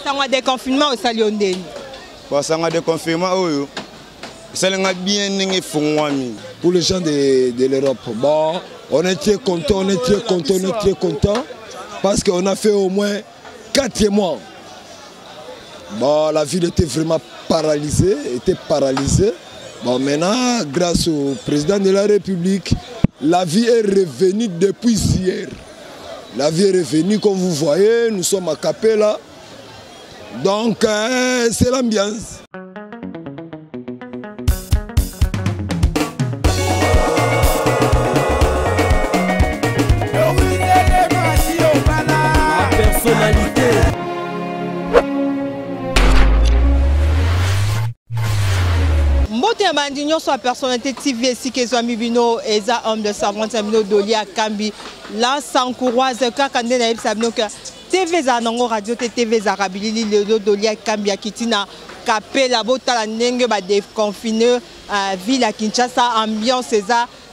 Sango ya déconfinement osali yo ndeni? Bon, sango ya déconfinement oyo esali nga bien ndenge efongwami. Pour les gens de l'Europe, bon, on est très content, on est très content, on est très content parce qu'on a fait au moins 4 mois. Bon, la ville était vraiment paralysée, était paralysée. Bon, maintenant, grâce au président de la République, la vie est revenue depuis hier. La vie est revenue, comme vous voyez, nous sommes à Capella. Donc, c'est l'ambiance. Personnalité. Mbote ya bandi nyonso ya Personnalité TV esika ezwami bino, eza homme de savante ya bino Dolia Kambi la Sankouroise. Kaka nde nayebisa bino ke TV ezala nango radio te, TV ezalaka bilili. Lelo Dolia Kambi akiti na Kapela, botala ndenge ba déconfiner ville ya Kinshasa, ambiance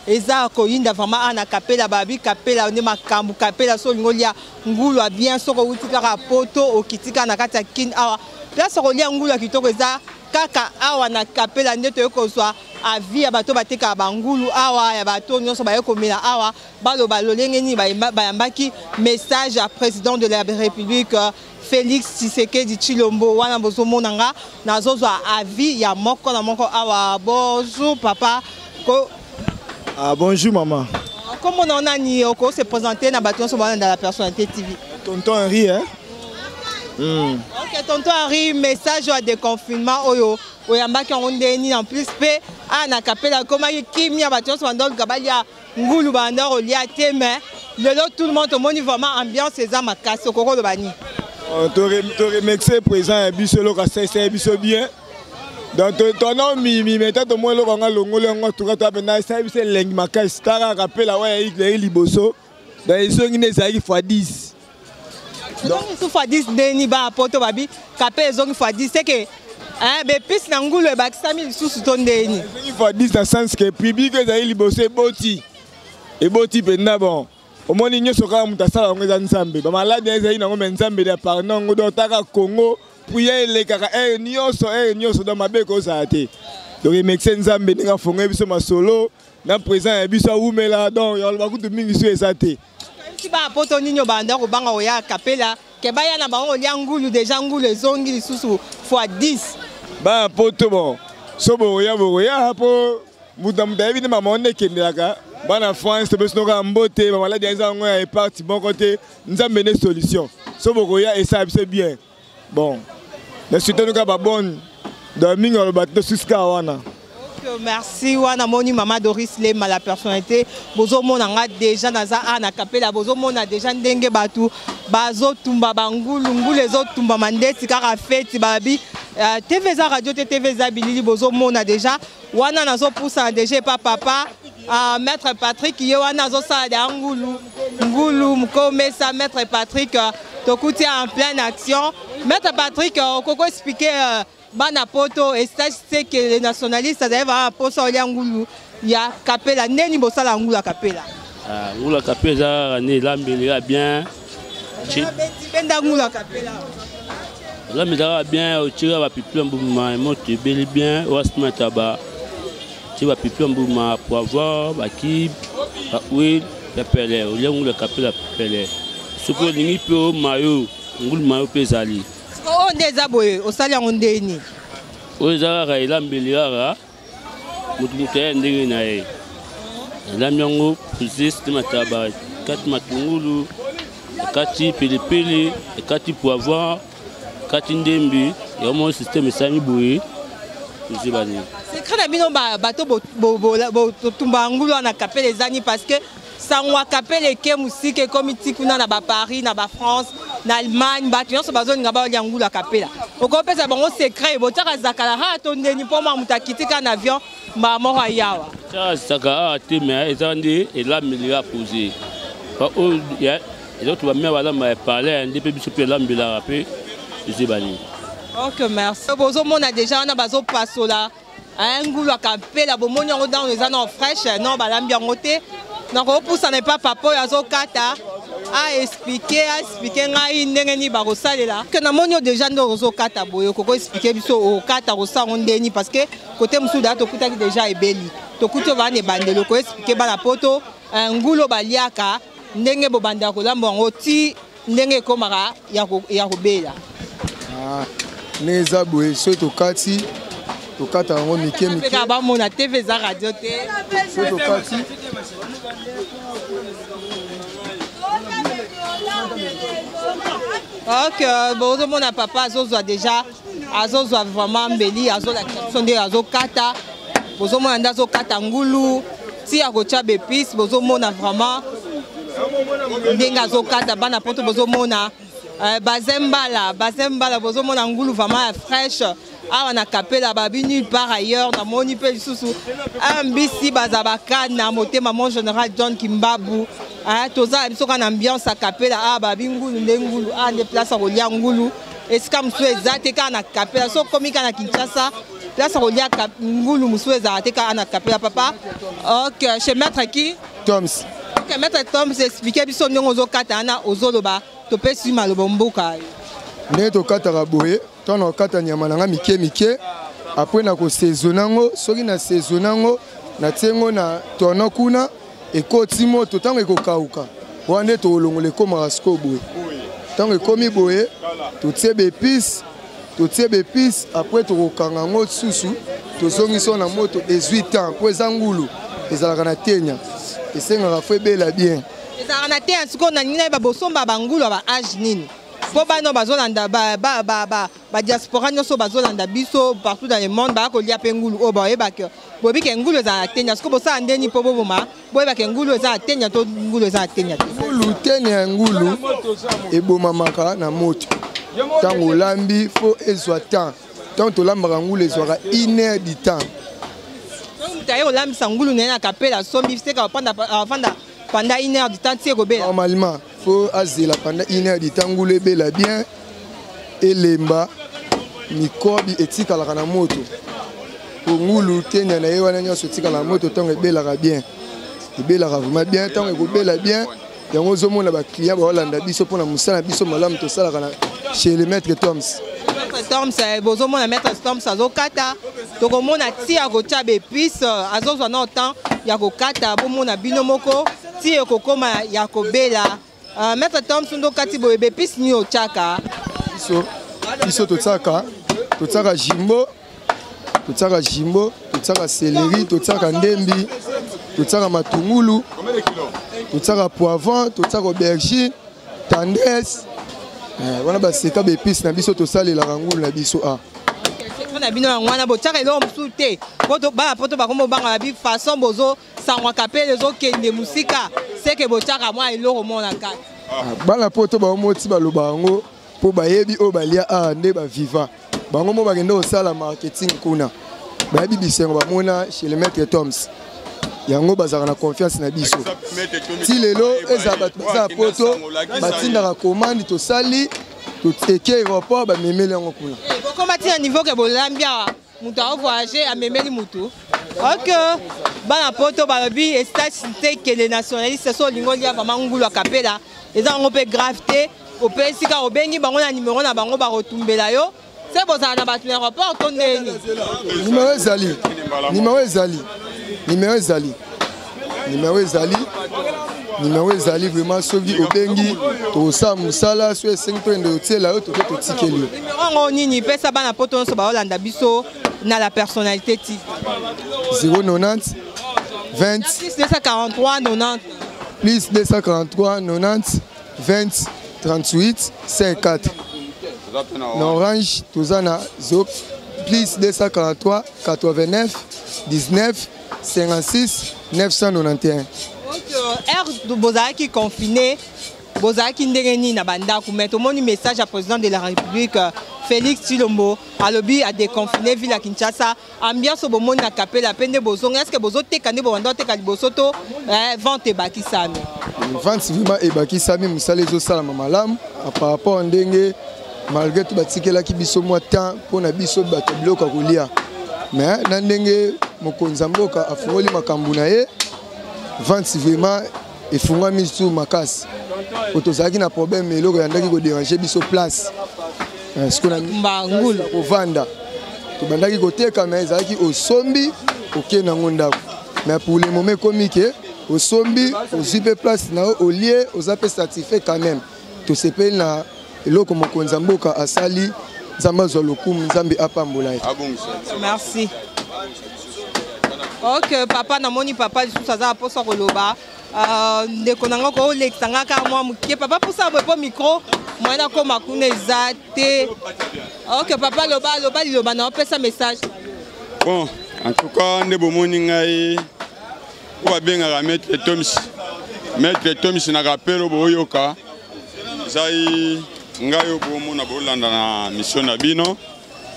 eza koyinda vraiment ana Kapela. Babi Kapela nde makambo, Kapela so olingi olia ngulu ya bien, soki owuti kaka poto okiti kaka na kati ya Kin awa, place kolia ngulu ya kitoko eza kaka awa na Kapela. Nde toyei kozwa avis ya bato batekaka bangulu awa, ya bato nyonso baye komela awa, baloba lolenge nini bayambaki message ya président de la République Félix Tshisekedi Tshilombo. Wana bozomona nga nazozwa avis ya moko na moko awa. Bonjour papa. Ko... Ah, bonjour maman. Comment on a ni oko se présenter na bato nyonso bana dans la Personnalité TV? Tonton Henri, hein? Ok, tonton Henri, message ya déconfinement oyo oyambaki yango ndeni? En plus mpe awa na Kapela ekomaki kimia, bato nyonso banda oluka balia ngulu, banda kolia te, mais lelo tout le monde tomoni vraiment ambiance eza makasi. Okoki oloba nini? Toremercie président ya biso, eloko asalisa ye biso bien. Donc tona mimi me ta tomoni eloko yango alongoli yango tuka toa mpenza esali biso elengi makasi. Taka Kapela oyo eyaki liboso, donc ezongi nde ezalaki fois 10. Ezongi su fois 10 ndeni? Baa poto babi Kapela ezongi fois 10, c'est que bepisi na ngulu ebakisami lisusu to ndeni? Ezongi fois 10 na sens ke public ezali liboso eboti, eboti mpenza. Bon, omoni nyonso kaka moto asala yango eza Nzambe. Bamaladi ezali nango me Nzambe de pardon yango. Donc taka Congo prière elekaka heure nyonso, heure nyonso, donc mabe ekozala te. Donc remercie Nzambe ndenge afongoki biso masolo na président ya biso awumela. Donc yaloba kutu mingi so eza te. Si bapoto nini obanda kobanga koya Kapela ke baya na bango kolia ngulu, déjà ngulu ezongi lisusu fois 10. Baya poto, bon, so bokoya, bokoya mpo moto na moto ayebi nde mama nde ekendelaka. Bana France topesi kaka mbote. Bamaladi eza yango ya eparti moko te, Nzambe nde solution. So bokoya esala biso bien. Bon, na surtout kaka babonne, donc mingi aloba te, tosusi kaka wana. Ok, merci. Wana moni mama Doris Lema la personnalité. Bozomona nga déjà naza a na Kapela, bozomona déjà ndenge bato bazotumba bangulu, ngulu ezotumbama ndeti kaka feti. Babi TV eza radio te, TV eza bilili. Bozomona déjà wana nazopusana déjà epa papa maître Patrick, ye wana azosala da ngulu, ngulu mokomesa. Maître Patrick, tokuti en pleine action. Maître Patrick, okoko expliquer bana poto estage ce que les nationalistes azali baa mposa olia ngulu ya Kapela, ndeni bosala ngulu ya Kapela? Ah, ngulu ya Kapela eza kaka nde elambeli ya bien. Benda ngulu ya Kapela. Elambeli kaka bien, otiaka bapipili ya mbuma, moto ebeli bien, wasima taba tie bapipili ya mbuma, poivron, bacube, bahuile ya pele, olia ngulu ya Kapela pele. Soki olingi mpe o mayo, ngulu mayo mpe ezali. Oyo nde eza boye, osali yango ndeni? Oyo eza kaka elambeli kaka, moto moto aya ndenge na ye. Elambi yango juste mataba, ekati matungulu, ekati pilipili, ekati poivron, ekati ndembi yango moko. Système esali boye, tozeba nini. Secret na bino bato botumba ngulu wana Kapela ezani? Parce que sango ya Kapela eke mosika, ekomi ti kuna na baParis, na baFrance, na Allemagne, bato nyonso bazolinga baolia ngulu ya Kapela. Okopesa bango secret, botiaka zakala ha to ndeni mpo ma moto akiti kaka na avion mbala moko ayawa? Tiaka zaka awa te, me eza nde elambeli ya pose oyo eza to bamia balamba ya palais nde mpe biso mpe elambelaka mpe ezeba nini. Ok, merci. Bozomona déjà wana bazopasola ngulu ya Kapela, bomoni yango ntango eza na fraîche, non balambi yango te. Donc opusana epa papa oyo azokata. Aexpliquer, aexpliquer ngai ndenge nini bakosalela. Ke namoni yo déjà nde ozokata boye, okoko expliquer biso okata kosango ndeni, parce que côté mosusu daa tokutaki déjà ebeli, tokuti oyo bana ebandeli. Okoexpliquer bana poto ngulu baliaka ndenge bobandaka kolamba yango ti ndenge ekomaka ya kobela? Ndenge eza boye, soki tokati, tokata yango mike mike. Bamona TV, eza radio te. Soki tokati, Ok, bozomona papa azozwa déjà, azozwa vraiment mbeli, azolakisa biso nde azokata. Bozomona nde azokata ngulu ti akotya baépices. Bozomona vraiment ndenge azokata. Bana poto, bozomona bazembala, bazembala. Bozomona ngulu vraiment ya fraîche awa na Kapela, babi nulle part ailleurs. Namoni mpe lisusu mbisi baza bakana motema, mon général John Kimbabu. Toza na biso kaka na ambiance ya Kapela awa. Babi ngulu nde ngulu awa, nde place ya kolia ngulu. Esika mosusu eza te, kaka na Kapela. So okomi kaka na Kinshasa, place ya kolia ngulu mosusu ezala te, kaka na Kapela. Papa, ok, chez maître qui? Toms. Ok, maître Toms, explique biso ndenge ozokata wana, ozoloba, topesi maloba mboka. Ndenge tokataka boye, ntango nakokata nyama na nga mike mike, après nakosaisonner yango. Soki nasaisonner yango, natie yango na tono kuna, ekoti moto. Ntango ekokauka wana nde tokolongola, ekomaka sikoyo boye. Ntango ekomi boye, totie baépices, totie baépices, après tokokanga yango susu, tozongisi na moto. Ezwi temps mpo eza ngulu, ezalaka na tenya, esengaka faut ebela bien. Ezalaka na tenya. Sikoyo nalingi nayeba, bosomba bangulu ya ba âge nini? Mpo bana bazolanda, badiaspora nyonso bazolanda biso partout dans le monde, baya kolia mpe ngulu oyo, bayebake bobike ngulu ezala na tenya. Sikoyo bosala ndeni mpo boboma, boyebake ngulu eza na tenya to ngulu eza na tenya te? Ngulu, tenya ya ngulu ebomamaka na moto. Ntango olambi, faut ezwa temps. Ntango tolambaka ngulu, ezwaka une heure du temps. Moto aye kolambisa ngulu na ye na Kapela, asombi seka, afanda pendant une heure du temps ti ekobela? Normalement, faut azela pendant une heure du temps, ngulu ebela bien, elemba, mikobi etikalaka na moto. Po ngulu, tenya na ye wana nyonso etikala na moto. Ntango ebelaka bien, ebelaka vraiment bien. Ntango ekobela bien, yango ozomona baclient baolanda biso mpona mosala na biso malamu tosalaka na chez le maître Toms. Maître Toms, bozomona maître Toms azokata. Tokomona ti akotia baépices, azozwa na temps ya kokata. Bomona bino moko ti ekokóma ya kobela. Maître Toms, ndo okati boye, baépices nini otiaka? Biso totiaka jumbo, totiaka jumbo, totiaka céleri, totiaka ndembi, totiaka matungulu, totiaka poivron, totiaka aubergine, tendresse. Wana baseka baépices na biso tosalelaka ngulu na biso a. Secret na bino yango wana, botiaka eloko mosusu te? Bana poto bakomi obanga, babi façon bozosangwaka mpe ezokende mosika, seke botiaka mwa eloko moko na kati. Bana poto baomoti baloba yango mpo bayebi oyo balia awa nde baviva bango mo bakende kosala marketing kuna, bayebi bisengo bamona chez le maître Toms. Yango bazalaka na confiance na biso ti lelo. Ezala bato baza na poto, batindaka commande, tosali, eke aéroport, bamemeli yango kuna. Bokoma ntina niveau ke bolambi awa, moto aovoyage, amemeli motu. Ok, bana poto balobi Estache te le nationaliste. So olingi olia vraiment ngulu ya Kapela, eza yango mpe grave te. Opesi kaka, obengi bango na nimero na bango, bakotumbela yo. Se bozala na bato na aéroport to ndeni? Nimero ezali, nimero ezali, nimero ezali, nimero ezali, nimero ezali vraiment. Soki obengi, tokosala mosala. So esengi toyende kotiela yo, toke totikeli yo. Nimero yango nini? Pesa bana poto nyonso baolanda biso na La Personnalité TV. 090 20 plus 243 90. Plus 243 90 20 38 54. Na Orange toza na plus 243 89 19 56 991. Ok, bozalaki confiné, bozalaki ndenge nini na bandako? Mais tomoni message ya président de la République Félix Tshilombo, alobi adéconfiné ville ya Kinshasa. Ambiance oyo bomoni na Kapela mpe nde bozonga, est ce que bozoteka nde bobanda oteka liboso to vente ebakisami? Vente vraiment ebakisami, mosala ezosalama malamu par rapport ndenge, malgré tout batikelaki biso mwa temps mpona biso bato biloko ya kolia. Mais na ndenge mokonzi ya mboka afungoli makambo na ye, vente vraiment efungwami su makasi. Po tozalaki na problème, eloko eyandaki kodéranger biso place. Sikoyo na ngulu kovanda, tobandaki koteka, mais ezalaki osombi, okei nango ndako. Mais pour le moment ekomi ke osombi, ozwi mpe place na yo, olie, oza mpe satisfait quand même. Tosepeli na eloko mokonzi ya mboka asali. Nzambe azwa lokumu, Nzambe apambola ye. Merci. Ok, papa, namoni papa lisusu aza na mposa koloba. Ndeko na nga, koolekisa nga kaka mwa moke. Papa, mposa boye mpo micro moyen nakóma kuna eza te. Ok papa, loba, loba liloba na opesa message. Bon, en tout cas, nde bomoni ngai oyo babengaka Maître Toms, Maître Toms na kapelo. Boyoka ezai ngai oyo bomona, bolanda na mission na bino.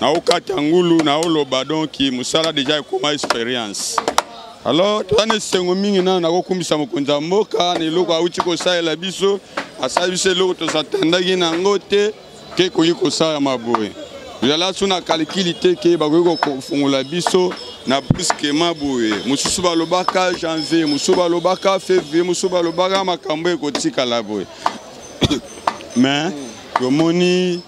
Naokata ngulu, naoloba. Donc mosala déjà ekoma expérience. Alors toza na esengo mingi. Nano nakokumbisa mokonzi ya mboka na eloko awuti kosalela biso. Asali biso eloko tosatandaki nango te ke ekoki kosalama boye. Tozala so na calcul te ke bakoki kofungola biso na brusquement boye. Mosusu balobaka janvier, mosusu balobaka février, mosusu balobaka makambo ekotikala boye, mais tomoni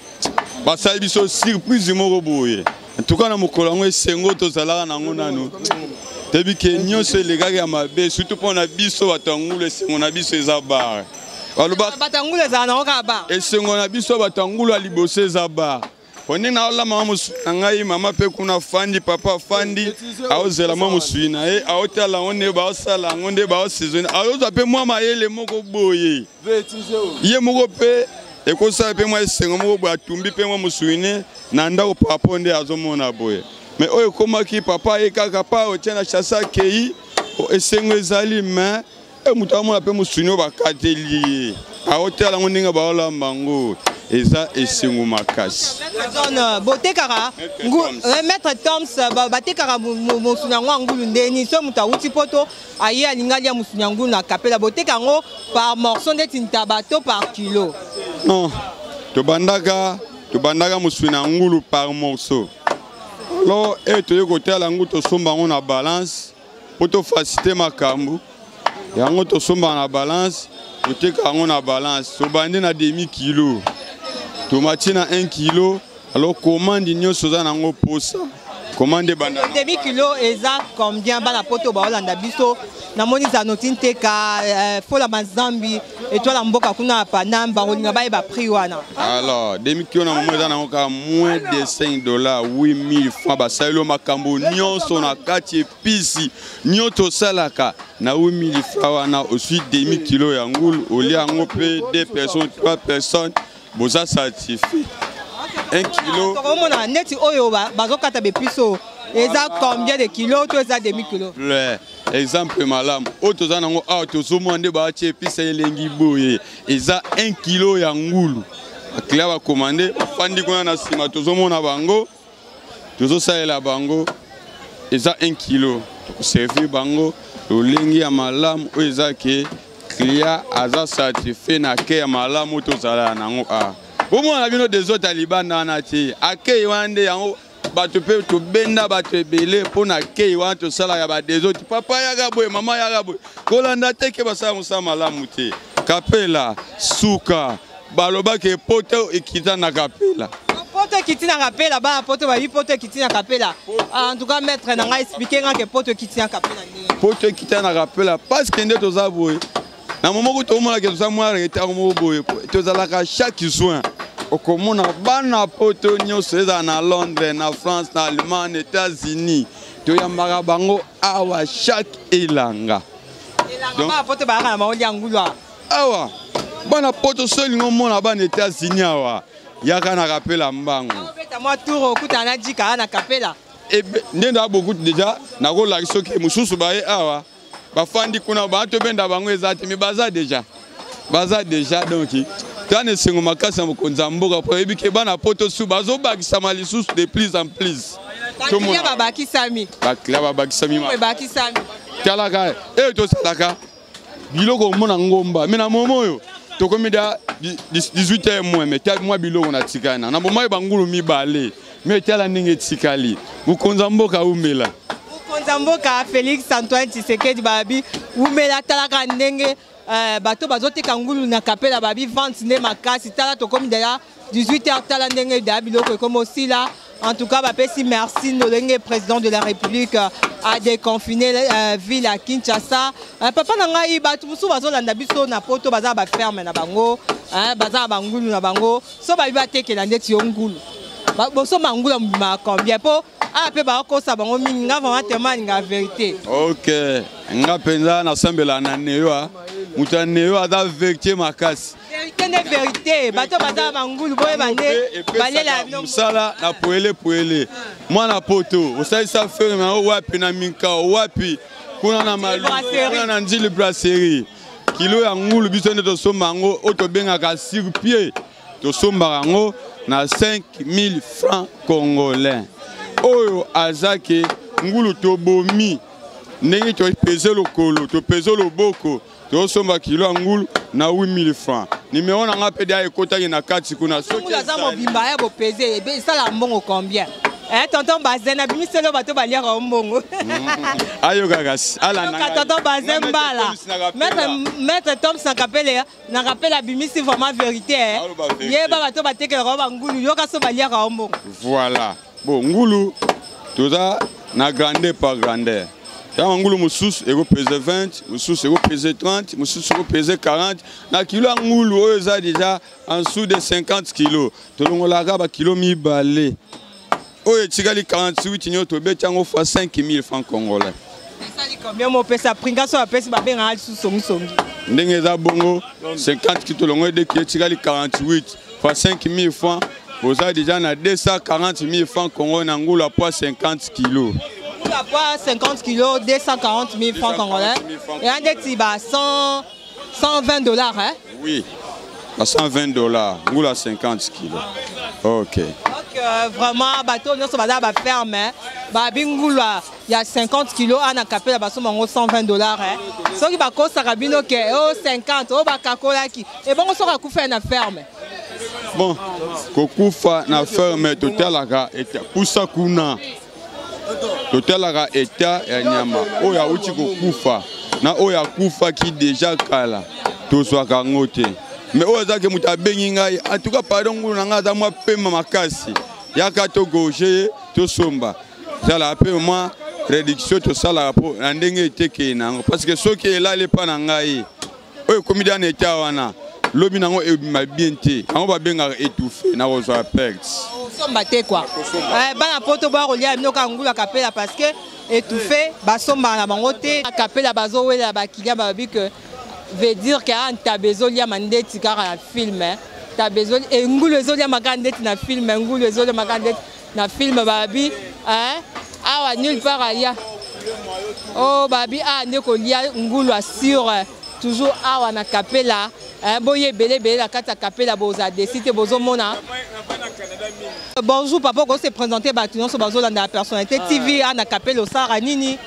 basali biso surprise moko boye. En tout cas, na mokolo yango, esengo tozalaka nango nanu toyebi ke nyonso elekaki ya mabe, surtout mpo na biso bato ya ngulu. Esengo na biso eza bar. Baloba bato ya ngulu ezala nango kaka bar. Esengo na biso bato ya ngulu ya liboso eza bar. Po ndenge naolamba mwa mosuni na ngai, mama mpe kuna afandi, papa afandi, aozela mwa mosuni na ye, aotala yango nde baosala yango, nde baosaisonner, aozwa mpe mwa mayele moko boye ye moko mpe ekosala mpe mwa esengo moko boye. Atumbi mpe mwa mosuni ne na ndako par rapport nde azomona boye. Mais oyo ekomaki, papa ye kaka pa otie na chasse, akei. Esengo ezali, mais e moto amona mpe mosuni oyo bakateli ye, aotala yango ndenge baolamba yango, eza esengo makasi. John, botekaka, Maître Toms, batekaka mosuni yango ya ngulu ndeni? So moto awuti poto, aye, alingi alia mosuni ya ngulu na Kapela, boteka yango par morceau ndeti ntaba to par kilo? Non, tobandaka mosuni ya ngulu par morceau. Alors e toye kotala yango, tosomba yango na balance mpo tofaciliter makambo yango. Tosombaka na balance, toteka yango na balance. Tobandi na demi kilo, tomati na 1 kilo. Alors commande nyonso oza nango posa, commande ebanda. Demi kilo eza combien? Bana poto baolanda biso, namoni Zanoti Nteka, Fola Mazambi, Etoile mboka kuna ya Panam, bakolinga bayeba prix wana. Alors demi kilo na momo eza nango kaka moins de 5 $, 8000 francs. Basaleli yo makambo nyonso na kati, episi nyonso osalaka na 8000 francs wana, osui demi kilo ya ngulu, olia yango mpe 2 personnes, 3 personnes, boza satisfait. 1 kilo. Tokomona neti oyo bazokata baépices oyo, eza combien de kilo to eza demi kilo? Exemple malamu oyo toza nango awa, tozomona nde baatie épice elengi boye, eza 1 kilo ya ngulu. Baclient bacommander, bafandi kuna na nsima, tozomona bango, tozosalela bango. Eza 1 kilo, tokoservir bango lolenge ya malamu oyo eza ke client aza satisfait na ke ya malamu tozala nango awa. Bomona na bino désordre ya libanda wana te. Akei wana nde yango bato mpe tobenda bato ebele mpo na kei wana tosalaka badésordre. Papa yaka boye, mama yaka boye, kolanda te ke basala mosala malamu te. Kapela suka, balobaki poto ekita na Kapela. Poto ekiti na Kapela. Bana poto bayi, poto ekiti na Kapela. En tout cas, maître na ngai, explique nga ke poto ekiti na Kapela ndenge. Poto ekita na Kapela parce que nde toza boye na moko, tomonaka toza mwa retard moko boye. Tozalaka chaque juin, okomona bana poto nyonso, ezala na Londres, na France, na Allemagne, États-Unis, toyambaka bango awa chaque elanga. Elanga, bana poto bayaka na bango lia ngulu awa? Awa bana poto, so olingi omona bana États-Unis awa, yaka na Kapela mbango. Obeta mwa tour, okutana na jika na Kapela. Nde nda beaucoup déjà nakolakisa. Soki mosusu baye awa, bafandi kuna, baa tobenda bango eza te, mais baza déjà, baza déjà. Donc toza na esengo makasi na mokonzi ya mboka, po oyebi ke bana poto su bazobakisama lisusu de plus en plus. Baclient babakisami. Baclient babakisami. Ebakisami. Talaka eyo tosalaka biloko, omona ngomba, mais na momo oyo tokomi da 18 heures moins, mais tala mwa biloko na tikali na moma oyo, bangulu mibale, mais tala ndenge etikali. Mokonzi ya mboka, umela. Mokonzi ya mboka Félix Antoine Tshisekedi, babi umela. Talaka ndenge Bato bazoteka ngulu na Kapela, babi vente nde makasi. Tala, tokomi deja 18 heures. Tala ndenge deya biloko ekomi osila. En tout cas, bapesi merci ndolenge président de la République a déconfiné ville ya Kinshasa. Papa na ngai, bato mosusu bazolanda biso na Poto, baza baferme na bango, baza na bangulu na bango. So babi batekela ndeti yo ngulu, bosomba ngulu ya mobima combien? Mpo awa mpe bakokosa bango mingi. Nga vraiment tellement alinga vérité. Ok, nga mpenza nasambela na neyo, moto ya neyo aza vérité makasi. Vérité nde vérité. Bato baza bangulu, boyeba nde balela bino. Mosala na poele poele. Mwana Poto osalisa ferme yango wapi? Na Minkao wapi? Kuna na Malu, kuna na Njili Brasserie. Kilo ya ngulu, biso nde tosomba yango, oyo tobengaka sur pied, tosombaka yango na 5000 francs congolais. Oyo aza ke ngulu tobomi, ndenge topese lokolo, topese loboko, tozosomba kilo ya ngulu na 8000 francs. Nimero na nga mpe dia ekotaki na kati kuna. Ngulu aza mobimba ya bopese, esala mbongo combien? Eh, tonton Bazin, abimiselo bato baliaka mbongo. Ayoka kasi. Alanda tonton Bazin Mbala, maître Toms na Kapele, na Kapele, abimisi vraiment vérité. Yeba bato batekelaka bangulu, yoka so baliaka mbongo. Voilà. Bon, ngulu toza na grandeur par grandeur. Ntango ngulu mosusu ekopese 20, mosusu ekopese 30, mosusu ekopese 40. Na kilo ya ngulu oyo eza déjà en dessous de 50 kilo, tolongolaka bakilo mibale. Oyo etikali 48 nyonso, tobeti yango fois 5000 francs congolais. Esali combien? Mopesa prix nga so apesi, babengaka lisusu songisongi. Ndenge eza bongo, 50 kilo, tolongo edeki, etikali 48 fois 5000 francs, oza déjà na 240 000 francs congo na ngulu ya poids 50 kilo. Ngulu ya poids 50 kilo, 240 000 francs congolais, eya ndeti ba 100 120 $, hein? Oui, à 120 $, ngulu ya 50 kilo, ok. Donc vraiment, bato nyonso baza baferme, babi ngulu ya 50 kilo ana Kapela, basomba yango 120 $. Soki bakosaka bino ke o 50 oyo bakakolaki, ebongo soki akufa na ferme? Bon, kokufa na ferme, totalaka pusa kuna, totalaka état ya nyama oyo awuti kokufa na oyo akufaki déjà kala, tozwaka yango te. Mais oyo azalaki moto abengi ngai: "En tout cas, pardon, ngulu na ngai aza mwa pema makasi, yaka togorger ye, tosomba." Ezalaka mpe mwa réduction tosalaka mpo na ndenge etekei na yango, parce que soki elali epa na ngai, oyo ekomi da na eta wana, lobi nango ebima bien te. Yango babengaka étouffé, na kozwa perte. Osomba te kua. Bana Poto boya kolia bino kaka ngulu ya Kapela, parce que étouffé basombaka na bango te. Kapela bazowelela bakilian, balobi que veut dire ke a ntaba ezoliama ndeti kaka na film. Ntaba ngulu ezoliama kaka ndeti na film, ngulu ezoliama kaka ndeti na film. Babi awa nulle part alia o babi awa nde kolia ngulu assure toujours awa na Kapela. Boye ebele ebele na kati ya Kapela, bozala déçus te. Bozomona. Bonjour papa, okose présenter bato nyonso bazolanda ya Personnalité TV. A na Kapela osala nini?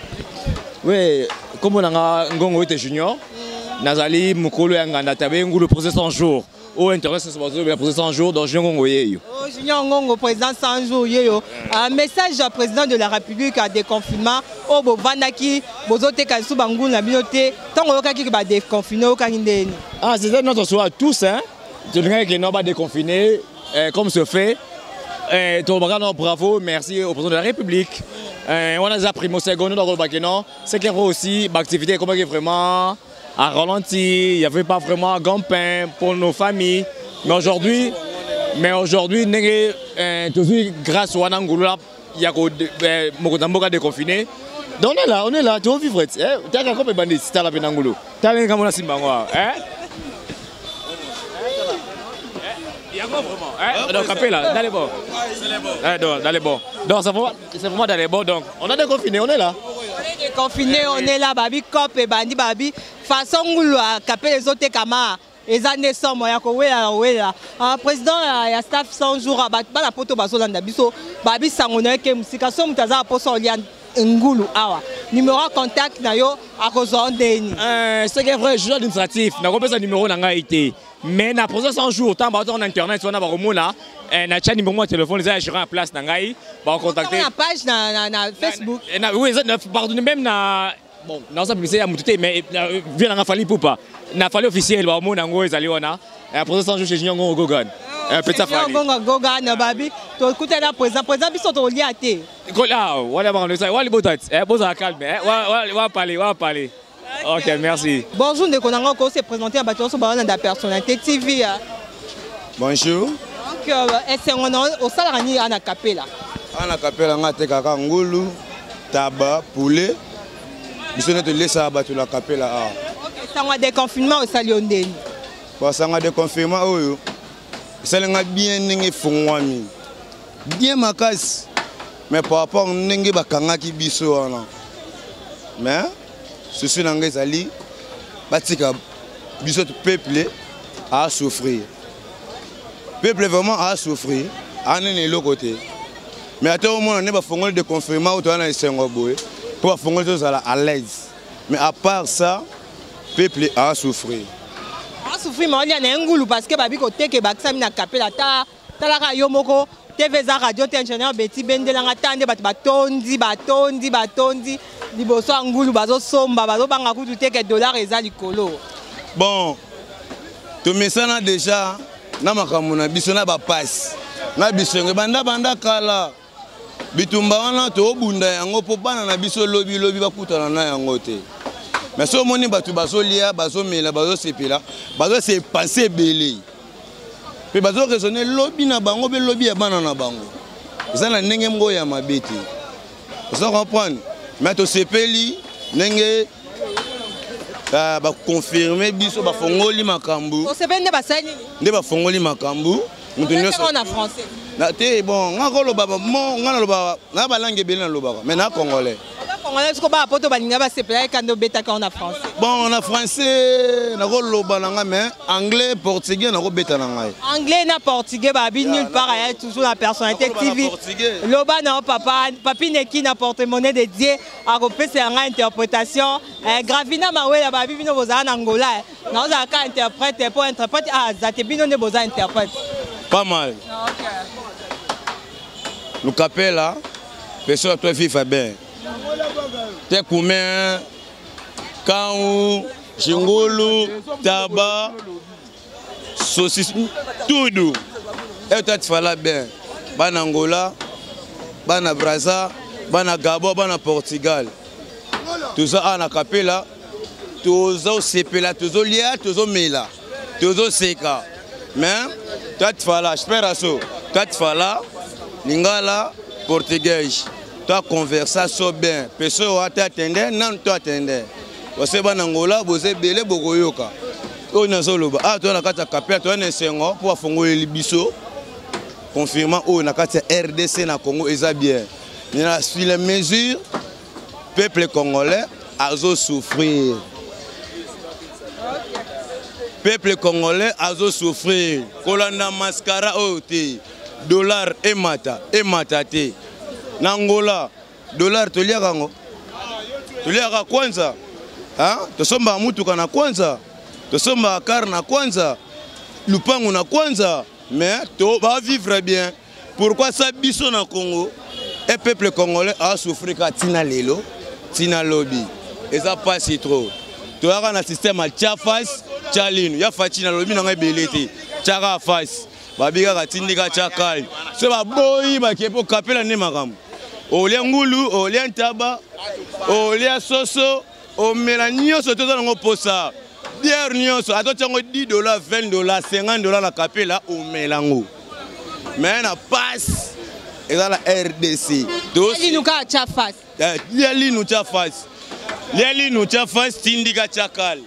Oui, kombo na nga Ngongo Ete Junior. Nazali mokolo ya nganda tabe ngulu, président 100 jours oyo internet nyonso bazolobela, président 100 jours. Donc Junior Ngongo yeyo. Oh, Junior Ngongo, président 100 jours yeyo. Message ya président de la République ya déconfinement oyo bovandaki, bozoteka lisusu bangulu na bino te, ntango oyokaki badéconfine, oyokaki ndeni? Ah, c'était notre souhait à tous, hein. Tolingaki ke no badéconfiner comme se fait. Tolobaka no bravo, merci au président de la République. Wana eza primo secondo. Nakoloba ke non, c'est clair aussi, baactivité ekomaki vraiment à ralenti, il n'y avait pas vraiment gagne-pain pour nos familles. Mais aujourd'hui, ndenge tozwi grâce wana, ngulu ya mokonzi ya mboka déconfiné. Donc on est là, on est là, tu vivre. Taka comme ebandi, tala mpe na ngulu. Tala ndenge kamona simba yango awa. Yango vraiment. Hein? Donc Kapela, dans les bons. Hein, donc, dans les bons. Donc c'est vraiment, vraiment dans les bons. Donc on a déconfiné, on est là. On est déconfiné, on est là, babi cop et bandi babi. Façon ngulu Kapela ezotekama, eza nde somo ya kowela wela. Président ya staff 100 jours, bana Poto bazolanda biso, babi sango na ye ke mosika so moto aza na mposa olia ngulu awa, numéro ya contact na yo akozwa ndeni? C'est que vrai, juge administratif nakopesa numéro na ngai te, mais na président 100 jours, ntango baza na internet wana, bakomona na tia numéro ya telefone, eza ya gérant ya place na ngai, bakocontacte. Na page na Facebook? Oui, pardon, même na Bon, naza publicité ya mutu te, mais vie nanga Fally Ipupa. Na Fally officiel ba mona ngo ezali wana. Président Sanjo chez Junior Ngongo Gogan. Petit Fally. Ngongo Gogan babi. To kutana président, président biso to lia te. Ah, wala ba ngalo wali botat. Eh boza calme, eh wa wa parler, wa parler. OK, merci. Bonjour ndeko nanga ko se présenter à bato so ba wana da personnalité TV. Bonjour. Donc esengo na osalaka nini ana kapela? Ana kapela nga tekaka ngulu, taba, poulet. Biso nde tolesaka bato na kapela awa. Ok, sango ya déconfinement osali yo ndeni? Bon, sango ya déconfinement oyo esalinga bien ndenge efungwami bien makasi, mais par rapport ndenge bakangaki biso wana, mais souci na ngai ezali batika biso peuple a souffrir, peuple vraiment a souffrir, anene eloko te. Mais ata omona nde bafongoli déconfinement oyo toza na esengo boye mpo bafongoli tozala à l'aise, mais à part ça peuple a souffrir. A souffrir, mais olia na ye ngulu parce que babi koteka ebakisami na kapela. Ta talaka yo moko TV eza radio te, ingénieur Beti bendelanga ta nde bato batondi batondi batondi liboso ya ngulu, bazosomba, bazobanga kutu teke dollar eza likolo. Bon, tomesana déjà na makambo na biso na bapasi na bisongo banda banda kala bitumba wana tobunda yango mpo bana na biso lobi lobi bakutana na yango te. Mais so omoni bato bazolia, bazomela, bazosepela, bazosepense ebele mpe bazoraisonne lobi na bango mpe lobi ya bana na bango eza na ndenge moko ya mabe te, oza comprendre. Mais tosepeli ndenge baconfirme biso, bafongoli makambo. Osepeli nde basali nini? Nde bafongoli makambo moto nyonso na français na te. Bon, nga koloba mo nga naloba na balangue ebele nalobaka, mais na congolais. Congolais siko baa poto balinga basepela ye kanda obetaka na français. Bon, na français nakoloba na nga, mais anglais, portugais nakobeta na ngai. Anglais na portugais babi nulle part aya toujours na personnalité TV. Loba na papa papi neki na porte-monnaie de Dieu akopesa yanga interprétation. Gravina Mawela babi bino bozala na Angola naozalaka interprète po interprète aza te, bino nde boza interprète. Pas mal. Lukapela pessoa toi viva bem te comer cão, jingulu, taba, saucisse, tudo. Eu tô te falar bem. Bana Angola, bana Brazza, bana Gabon, bana Portugal. Tout ça na kapela, tozo sepela, tozo lia, tozo mela, tozo seka. Mais toi tu fala, espera so. Toi tu fala lingala, portugais. Toi conversation bien. Pessoa atende, non toi atende. Você bana Angola, boze bele bokoyoka. Oyo nazoloba ah toza na kati ya kapela, toza na esengo mpo bafongoleli biso confirmant oyo na kati ya RDC na Congo eza bien. Mais na sur les mesures, peuple congolais azo souffrir. Peuple congolais azo souffrir. Kolanda mascara oyo te. Dollar emata, emata te. Na Angola, dollar toliaka yango. Toliaka kwanza. Hein? Tosombaka mutuka na kwanza. Tosombaka car na kwanza. Lupango na kwanza. Mais to va vivre bien. Pourquoi ça biso na Congo? Et peuple congolais a souffert ka tina lelo, tina lobi. Et ça passe trop. Toyaka na système ya tia face, tia lino. Ya fachi na lobi na ngai belete. Tia face. Babika tindika tia kali. So ba boyi ba kepo kapela ne makambo. Olia ngulu, olia ntaba, olia soso, omela nyonso toza nango posa. Bière nyonso, ata tiango $10, $20, $50 na kapela omela ngo. Mais na passe eza la RDC. Linu ka tia face. Lia linu tia face. Lia linu tia face tindika tia kali.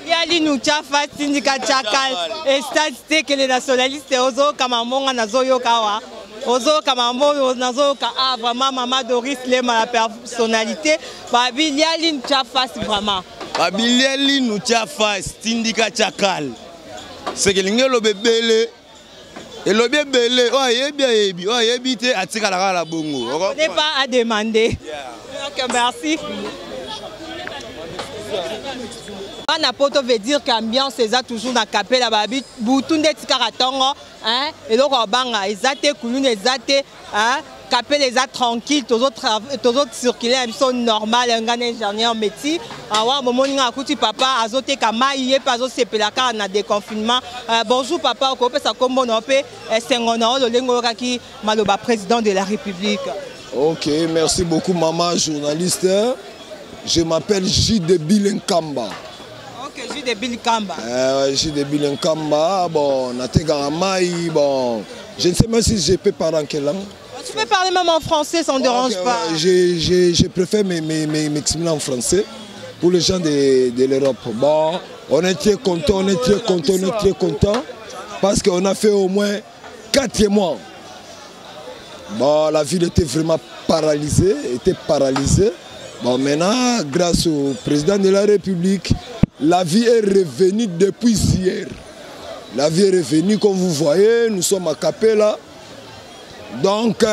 Lia linu tia face tindika tia kali. Et ça que les nationalistes ozo kama monga nazoyoka wa. Ozo kama monga nazoyoka ah vraiment maman Doris Lema la personnalité. Babi lia linu tia face vraiment. Babi lia linu tia face tindika tia kali. C'est que lingelo bebele. Elobi ebele oyo ayebi ayebi oyo ayebi te atikalaka kaka na bongo. On n'est pas à demander. Ok, merci. Bana poto veut dire qu'ambiance eza toujours na kapela babi butu nde tikaka tongo, hein, eloko ya banga eza te, kuluna eza te, hein, Kapela eza tranquille, tozocircule na biso normal. Ngai na ingénieur Meti awa, bomoni ngai akuti papa azoteka mai, ye mpe azosepela kaka na déconfinement. Bonjour papa, okopesa nkombo na yo mpe esengo na yo lolenge oyokaki maloba président de la République? Ok, merci beaucoup maman journaliste. Je m'appelle J. Bilenkamba. Ok, J. Bilenkamba. J. Bilenkamba, bon, natekaka mai, bon, je ne sais même si je peux parler en quelle langue. Tu peux parler même en français, ça ne dérange pas. Je préfère m'exprimer en français pour les gens de l'Europe. Bon, on est très content, on est très content, on est très content parce qu'on a fait au moins 4 mois. Bon, la ville était vraiment paralysée, était paralysée. Bon, maintenant, grâce au président de la République, la vie est revenue depuis hier. La vie est revenue, comme vous voyez, nous sommes à Capella. Donc,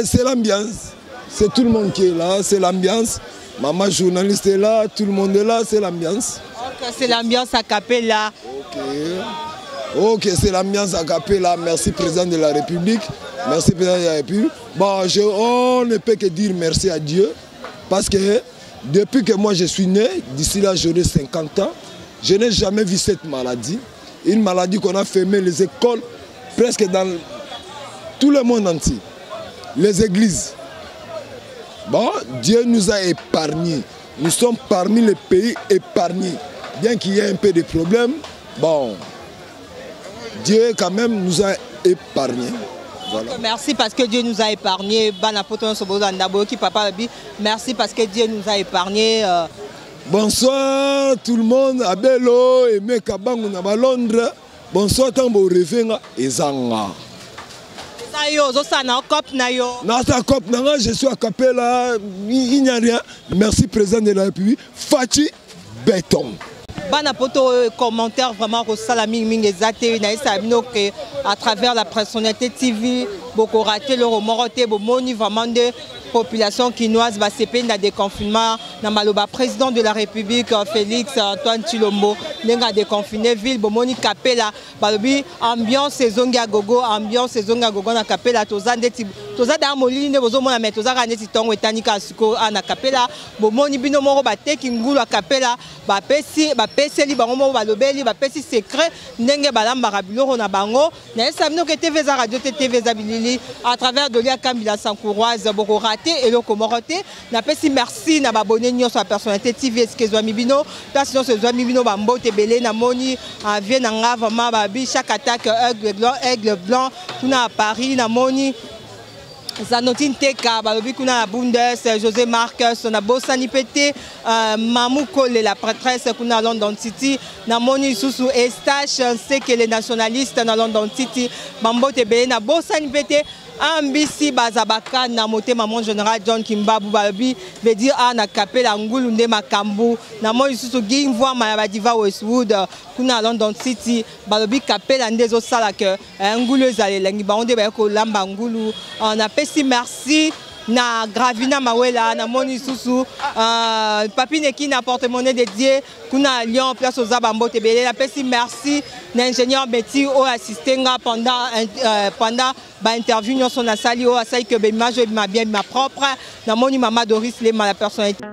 c'est l'ambiance. C'est tout le monde qui est là, c'est l'ambiance. Maman journaliste est là, tout le monde est là, c'est l'ambiance. Ok, c'est l'ambiance à Capella. Ok, ok, c'est l'ambiance à Capella. Merci président de la République. Merci président de la République. Bon, on ne peut que dire merci à Dieu parce que depuis que moi je suis né, d'ici là j'aurai 50 ans, je n'ai jamais vu cette maladie. Une maladie qu'on a fermé les écoles presque dans tout le monde entier, les églises. Bon, Dieu nous a épargnés. Nous sommes parmi les pays épargnés. Bien qu'il y ait un peu de problèmes, bon, Dieu quand même nous a épargnés. Voilà. Merci parce que Dieu nous a épargnés. Merci parce que Dieu nous a épargnés. Bonsoir tout le monde. Abelo et Mekabangu na Londres. Bonsoir tambo revenga ezanga. Yo, ozosala cop na yo. Na cop na nga, je suis à Capella, il n'y a rien. Merci président de la République, Fatshi Béton. Bana poto, commentaire vraiment kosala mingimingi eza te. Nayesa bino ke à travers la Personnalité TV, bokorater eloko moko te. Bomoni vraiment nde population kinoise basepeli na déconfinement, na maloba président de la République Félix Antoine Tshilombo, ndenge adéconfine ville. Bomoni Kapela, balobi ambiance ezongi ya gogo, ambiance ezongi ya gogo na Kapela. Toza ndeti toza daa molili nde bozomona, me toza kaka neti ntongo etani kaka sikoyo a na Kapela. Bomoni bino moko, bateki ngulu ya Kapela, bapesi bapeseli bango moko, balobeli, bapesi secret ndenge balambaka biloko na bango. Nayesa bino ke TV eza radio te, TV eza bilili. À travers Dolia Kambila Sankouroise, bokorater eloko moko te. Napesi merci na baabonnés nyonso ya Personnalité TV esika ezwami bino, place nyonso ezwami bino, bambote ebele. Namoni vie na nga vraiment, babi chaque attaque aigle blanc, aigle blanc kuna à Paris. Namoni Zanoti Nteka, balobi kuna na Bundes, José Marcus, nabosani mpe te Mamu Kole, la prêtresse kuna London City. Namoni lisusu Estache Nsekele, nationaliste na London City, bambote ebele. Nabosani mpe te Ambisi Bazabaka na motema, mon général John Kimbabu, balobi veut dire a na Kapela ngulu nde makambo. Namoni lisusu Guy Mvwama ya Badiva Westwood kuna London City, balobi Kapela nde ezosala ke ngulu ezala elengi, bango nde baye kolamba ngulu. Napesi merci na Gravina Mawela. Namoni lisusu Papi Neki na porte-monnaie dédié kuna Lyon, place oza, bambote ebele. Napesi merci na ingénieur Beti oyo assiste nga pendant bainterview nyonso nasali, oyo asali ke baimage oyo ebima bien, ebima propre. Namoni mama Doris Lema, la personnalité.